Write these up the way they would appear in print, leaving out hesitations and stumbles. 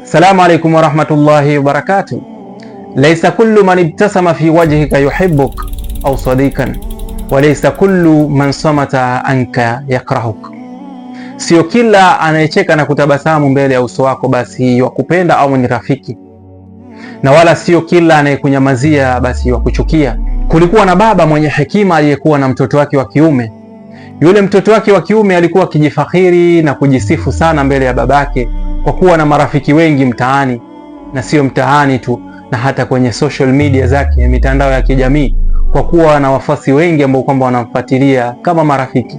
Assalamu alaikum warahmatullahi wabarakatuh. Laisa kullu man ibtasama fi wajhika yuhibbuk au sadikan wa laisa kullu man samata anka yakrahuk, sio kila anayecheka na kutabasamu mbele ya uso wako basi wakupenda au ni rafiki, na wala sio kila anayekunyamazia basi wakuchukia. Kulikuwa na baba mwenye hekima aliyekuwa na mtoto wake wa kiume. Yule mtoto wake wa kiume alikuwa akijifakhiri na kujisifu sana mbele ya babake kwa kuwa na marafiki wengi mtaani, na sio mtaani tu, na hata kwenye social media zake, mitandao ya kijamii, kwa kuwa na wafuasi wengi ambao kwamba wanamfuatilia kama marafiki,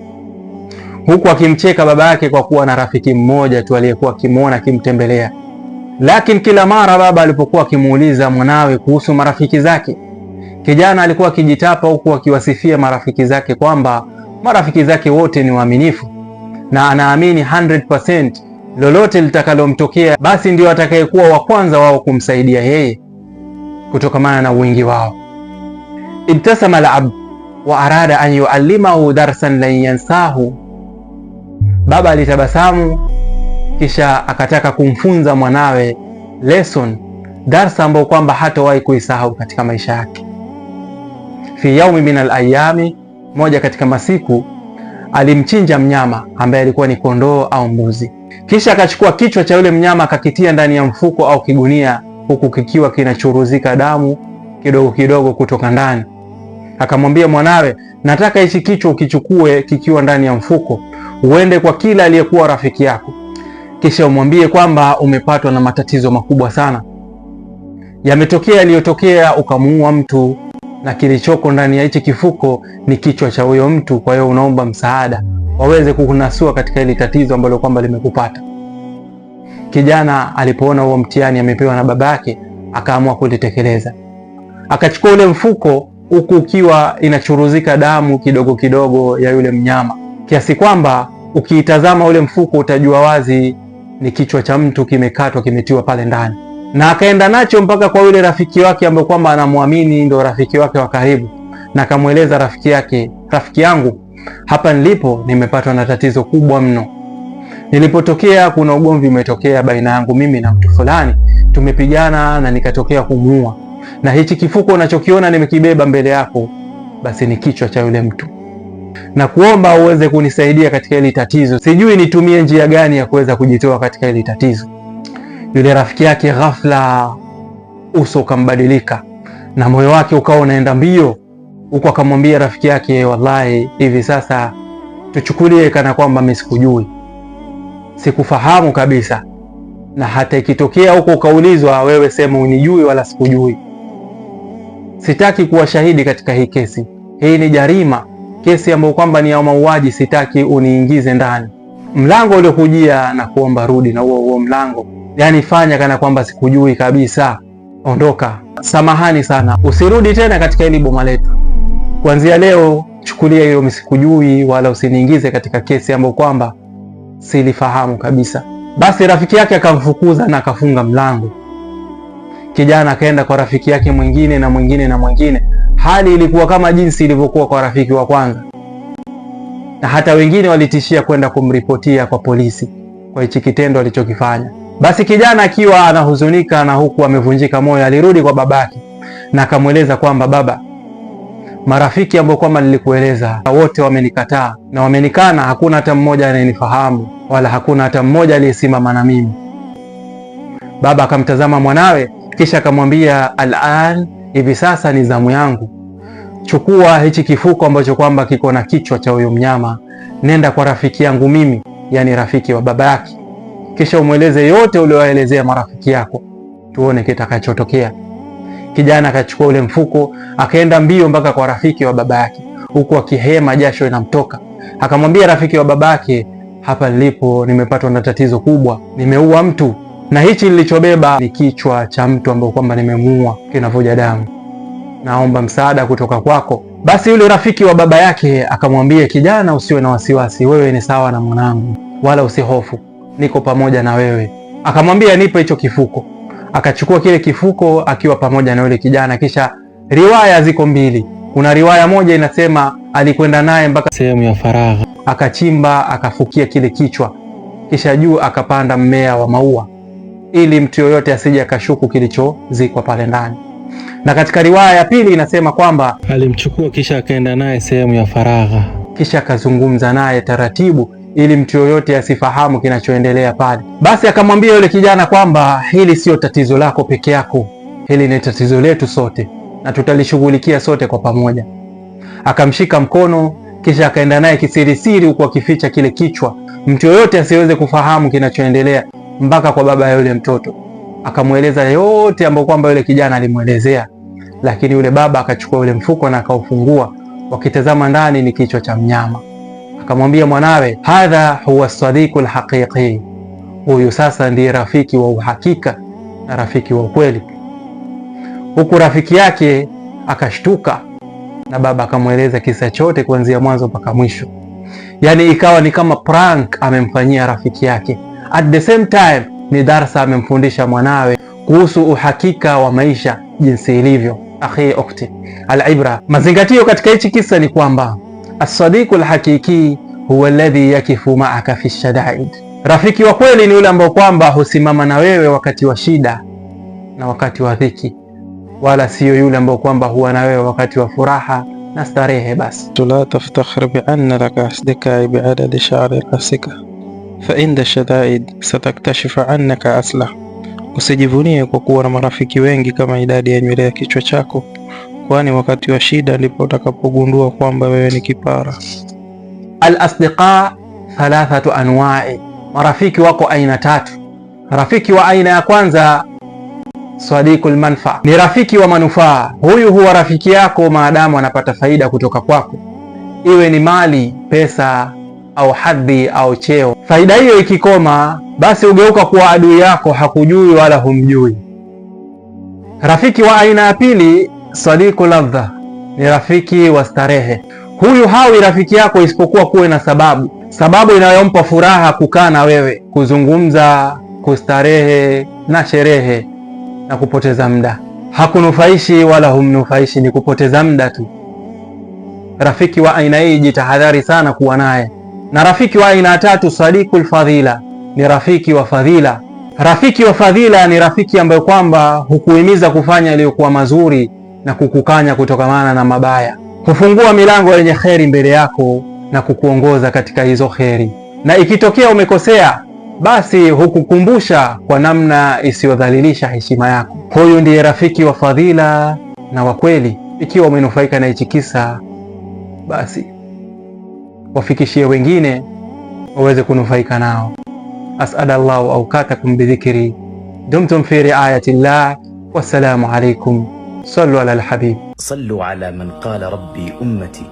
huku akimcheka baba yake kwa kuwa na rafiki mmoja tu aliyekuwa akimwona akimtembelea. Lakini kila mara baba alipokuwa akimuuliza mwanawe kuhusu marafiki zake, kijana alikuwa akijitapa huku akiwasifia marafiki zake kwamba marafiki zake wote ni waaminifu na anaamini 100% lolote litakalomtokea basi ndio atakayekuwa wa kwanza wao kumsaidia yeye kutokamana na wingi wao. Ibtasama al-abd wa arada an yuallimahu darsan lan yansahu, baba alitabasamu kisha akataka kumfunza mwanawe lesson, darsa ambayo kwamba hatawahi kuisahau katika maisha yake. Fi yaumi min al-ayami, moja katika masiku alimchinja mnyama ambaye alikuwa ni kondoo au mbuzi. Kisha akachukua kichwa cha yule mnyama akakitia ndani ya mfuko au kigunia, huku kikiwa kinachuruzika damu kidogo kidogo kutoka ndani. Akamwambia mwanawe, nataka hichi kichwa ukichukue kikiwa ndani ya mfuko, uende kwa kila aliyekuwa rafiki yako, kisha umwambie kwamba umepatwa na matatizo makubwa sana, yametokea yaliyotokea, ukamuua mtu na kilichoko ndani ya hichi kifuko ni kichwa cha huyo mtu. Kwa hiyo unaomba msaada waweze kukunasua katika hili tatizo ambalo kwamba limekupata. Kijana alipoona huo mtihani amepewa na baba yake, akaamua kulitekeleza. Akachukua ule mfuko huku ukiwa inachuruzika damu kidogo kidogo ya yule mnyama, kiasi kwamba ukiitazama ule mfuko utajua wazi ni kichwa cha mtu kimekatwa, kimetiwa pale ndani. Na akaenda nacho mpaka kwa yule rafiki wake ambaye kwamba anamwamini ndo rafiki wake wa karibu, na akamweleza rafiki yake, rafiki yangu, hapa nilipo nimepatwa na tatizo kubwa mno. Nilipotokea kuna ugomvi umetokea baina yangu mimi na mtu fulani, tumepigana na nikatokea kumuua, na hichi kifuko unachokiona nimekibeba mbele yako, basi ni kichwa cha yule mtu, na kuomba uweze kunisaidia katika hili tatizo. Sijui nitumie njia gani ya kuweza kujitoa katika hili tatizo. Yule rafiki yake ghafla uso ukambadilika na moyo wake ukawa unaenda mbio, huku akamwambia rafiki yake, wallahi, hivi sasa tuchukulie kana kwamba mimi sikujui, sikufahamu kabisa, na hata ikitokea huko ukaulizwa, wewe sema unijui wala sikujui. Sitaki kuwa shahidi katika hii kesi. Hii ni jarima, kesi ambayo kwamba ni ya mauaji, sitaki uniingize ndani. Mlango uliokujia na kuomba rudi na huo huo mlango, yaani fanya kana kwamba sikujui kabisa, ondoka. Samahani sana, usirudi tena katika hili boma letu. Kuanzia leo chukulia hiyo msikujui, wala usiniingize katika kesi ambayo kwamba silifahamu kabisa. Basi rafiki yake akamfukuza na akafunga mlango. Kijana akaenda kwa rafiki yake mwingine na mwingine na mwingine. Hali ilikuwa kama jinsi ilivyokuwa kwa rafiki wa kwanza, na hata wengine walitishia kwenda kumripotia kwa polisi kwa hichi kitendo alichokifanya. Basi kijana akiwa anahuzunika na huku amevunjika moyo, alirudi kwa babake na akamweleza kwamba baba, marafiki ambao kwamba nilikueleza wote wamenikataa na wamenikana, hakuna hata mmoja anayenifahamu wala hakuna hata mmoja aliyesimama na mimi. Baba akamtazama mwanawe kisha akamwambia, alan, hivi sasa ni zamu yangu, chukua hichi kifuko ambacho kwamba kiko na kichwa cha huyo mnyama, nenda kwa rafiki yangu mimi, yani rafiki wa baba yake, kisha umweleze yote uliowaelezea marafiki yako, tuone kitakachotokea. Kijana akachukua ule mfuko akaenda mbio mpaka kwa rafiki wa baba yake, huku akihema jasho inamtoka. Akamwambia rafiki wa baba yake, hapa nilipo nimepatwa na tatizo kubwa, nimeua mtu na hichi nilichobeba ni kichwa cha mtu ambaye kwamba nimemuua, kinavuja damu, naomba msaada kutoka kwako. Basi yule rafiki wa baba yake akamwambia, kijana, usiwe na wasiwasi, wewe ni sawa na mwanangu, wala usihofu, niko pamoja na wewe. Akamwambia, nipe hicho kifuko. Akachukua kile kifuko akiwa pamoja na yule kijana. Kisha riwaya ziko mbili, kuna riwaya moja inasema alikwenda naye mpaka sehemu ya faragha, akachimba akafukia kile kichwa, kisha juu akapanda mmea wa maua. ili mtu yoyote asije akashuku kilichozikwa pale ndani. Na katika riwaya ya pili inasema kwamba alimchukua kisha akaenda naye sehemu ya faragha, kisha akazungumza naye taratibu ili mtu yoyote asifahamu kinachoendelea pale. Basi akamwambia yule kijana kwamba hili sio tatizo lako peke yako, hili ni tatizo letu sote na tutalishughulikia sote kwa pamoja. Akamshika mkono kisha akaenda naye kisirisiri, huku akificha kile kichwa, mtu yoyote asiweze kufahamu kinachoendelea, mpaka kwa baba ya yule mtoto. Akamweleza yote ambayo kwamba yule kijana alimwelezea, lakini yule baba akachukua yule mfuko na akaufungua, wakitazama ndani ni kichwa cha mnyama. Akamwambia mwanawe, hadha huwa sadiqul haqiqi, huyu sasa ndiye rafiki wa uhakika na rafiki wa ukweli. Huku rafiki yake akashtuka na baba akamweleza kisa chote kuanzia mwanzo mpaka mwisho. Yani ikawa ni kama prank amemfanyia rafiki yake, at the same time ni darsa amemfundisha mwanawe kuhusu uhakika wa maisha jinsi ilivyo. Akhi, ukhti, alibra, mazingatio katika hichi kisa ni kwamba as-sadiqu al-haqiqi huwa alladhi yakifu ma'aka fi shadaid, rafiki wa kweli ni yule ambao kwamba husimama na wewe wakati wa shida na wakati wa dhiki, wala siyo yule ambao kwamba huwa na wewe wakati wa furaha na starehe. Basi la taftakhir bi anna laka asdikai biadadi sha'ri rasika fa inda shadaid sataktashifu annaka aslah, usijivunie kwa kuwa na marafiki wengi kama idadi ya nywele ya kichwa chako, kwani wakati wa shida ndipo utakapogundua kwamba wewe ni kipara. Al-asdiqa thalathatu anwa'i, marafiki wako aina tatu. Rafiki wa aina ya kwanza sadiqul manfa, ni rafiki wa manufaa. Huyu huwa rafiki yako maadamu anapata faida kutoka kwako, iwe ni mali, pesa au hadhi au cheo. Faida hiyo ikikoma, basi hugeuka kuwa adui yako, hakujui wala humjui. Rafiki wa aina ya pili sadiqu ladha, ni rafiki wa starehe. Huyu hawi rafiki yako isipokuwa kuwe na sababu, sababu inayompa furaha kukaa na wewe, kuzungumza, kustarehe na sherehe na kupoteza muda. Hakunufaishi wala humnufaishi, ni kupoteza muda tu. Rafiki wa aina hii jitahadhari sana kuwa naye. Na rafiki wa aina tatu, sadiqul fadhila, ni rafiki wa fadhila. Rafiki wa fadhila ni rafiki ambaye kwamba hukuhimiza kufanya yaliyokuwa mazuri na kukukanya kutokamana na mabaya, hufungua milango yenye kheri mbele yako na kukuongoza katika hizo kheri, na ikitokea umekosea basi hukukumbusha kwa namna isiyodhalilisha heshima yako. Huyu ndiye rafiki wa fadhila na wa kweli. Ikiwa umenufaika na hichi kisa, basi wafikishie wengine waweze kunufaika nao. As'ala Allahu awqatakum bidhikri, dumtum fi riayati llah, wassalamu alaikum. Sallu ala alhabib. Sallu ala man qala rabbi ummati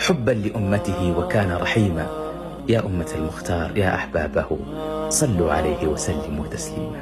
hubban li ummatihi wa kana rahima ya ummat almukhtar ya ahbabahu sallu alayhi wa sallimu taslima.